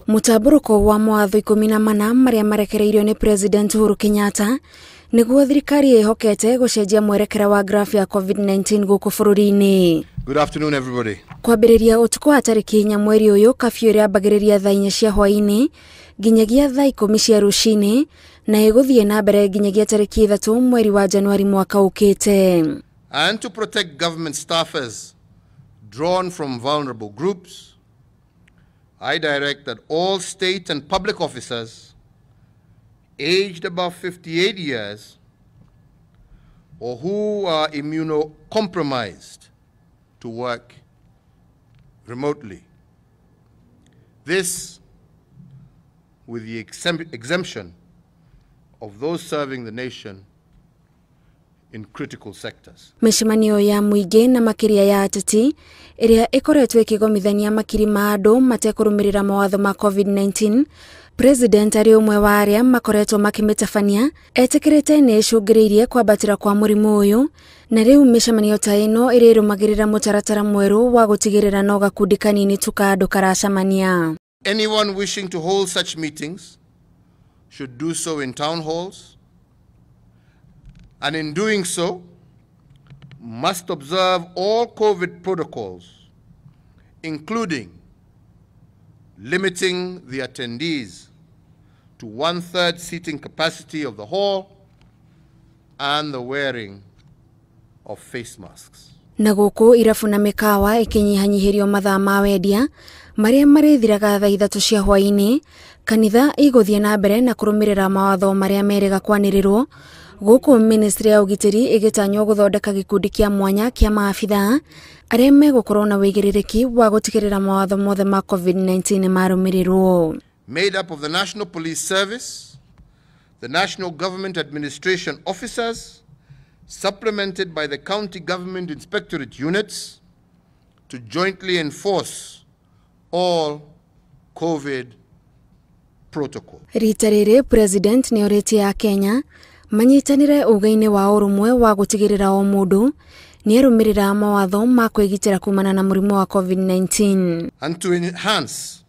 Mũtambũrũko wa mawatho 14 marĩa marekereirio nĩ President Uhuru Kenyatta nĩguo thirikari ĩhokete gũcenjia mwerekera wa graph ya COVID-19 gũkũ bũrũri-inĩ. Good afternoon, everybody. Kwambĩrĩria ũtukũ wa tarĩki 4 mweri ũyũ, kafyu ĩrĩambagĩrĩria thaa 4 cia hwaĩ-inĩ nginyagia thaa 10 cia rũcinĩ na ĩgũthiĩ na mbere nginyagia tarĩki 3 mweri wa Januari mwaka ũkĩte. And to protect government staffers drawn from vulnerable groups, I direct that all state and public officers aged above 58 years or who are immunocompromised to work remotely. This with the exemption of those serving the nation in critical sectors. Mĩcemanio ya mũingĩ na makĩria ya ateti ĩrĩa ĩkoretwo ĩkĩgomithania makiri ma andũ matekũrũmĩrĩra mawatho ma COVID-19, President arĩ ũmwe wa arĩa makoretwo makĩmĩtabania etĩkĩrĩte nĩ ĩcũngĩrĩirie kwambatĩra kwa mũrimũ ũyũ, na rĩu mĩcemanio ta ĩno ĩrĩrũmagĩrĩra mũtaratara mwerũ wa gũtigĩrĩra no gakundi kanini tu ka andũ karacemania. Anyone wishing to hold such meetings should do so in town halls, and in doing so must observe all COVID protocols, including limiting the attendees to 1/3 seating capacity of the hall and the wearing of face masks. Na gũkũ irabu na mĩkawa ĩkĩnyihanyihĩrio mathaa ma wendia marĩa marĩthiraga thaa 3 cia hwaĩ-inĩ, kanitha igũthiĩ na mbere na kũrũmĩrĩra mawatho marĩa merĩga kwanĩrĩrwo, gũkũ ministry ya ũgitĩri ĩgĩtanywo gũthondeka gĩkundi kĩa mwanya kĩa maabithaa arĩa megũkorwo na wĩigĩrĩrĩki wa gũtigĩrĩra mawatho mothe ma COVID-19 nĩmarũmĩrĩrwo. Made up of the National Police Service, the National Government Administration officers, supplemented by the County Government Inspectorate units to jointly enforce all COVID protocol. Rita rĩrĩ President nĩorĩtie a Kenya manyitanĩre uga-inĩ wa ũrũmwe wa gũtigĩrĩra o mũndũ nĩarũmĩrĩra mawatho ma kwĩgitĩra kumana na mũrimũ wa COVID-19. And to enhance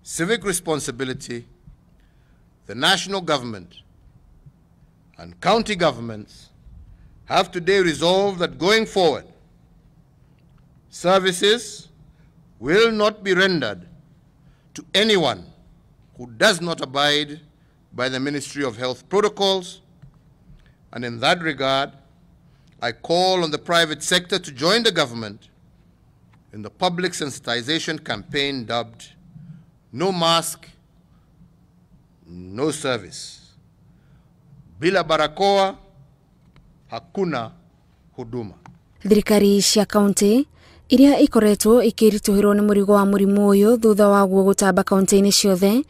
civic responsibility, the national government and county governments have today resolved that going forward, services will not be rendered to anyone who does not abide by the Ministry of Health protocols, and in that regard, I call on the private sector to join the government in the public sensitization campaign dubbed No Mask, No Service. Bila barakoa, hakuna huduma. Thirikari cia kaunti iria ikoretwo ikĩritũhĩrwo nĩ mũrigo wa mũrimũ ũyũ thutha waguo gũtamba kaunti-inĩ ciothe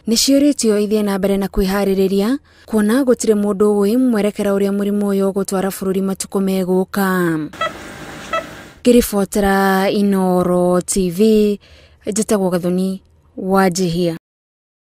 nĩciũrĩtio ithiĩ na mbere na kwĩharĩrĩria kuona gũtirĩ mũndũ ũĩ mwerekera ũrĩa mũrimũ ũyũ ũgũtwara bũrũri matukũ megũka. Ngĩribotera Inooro TV, njĩtagwo Gathoni Wanjihia.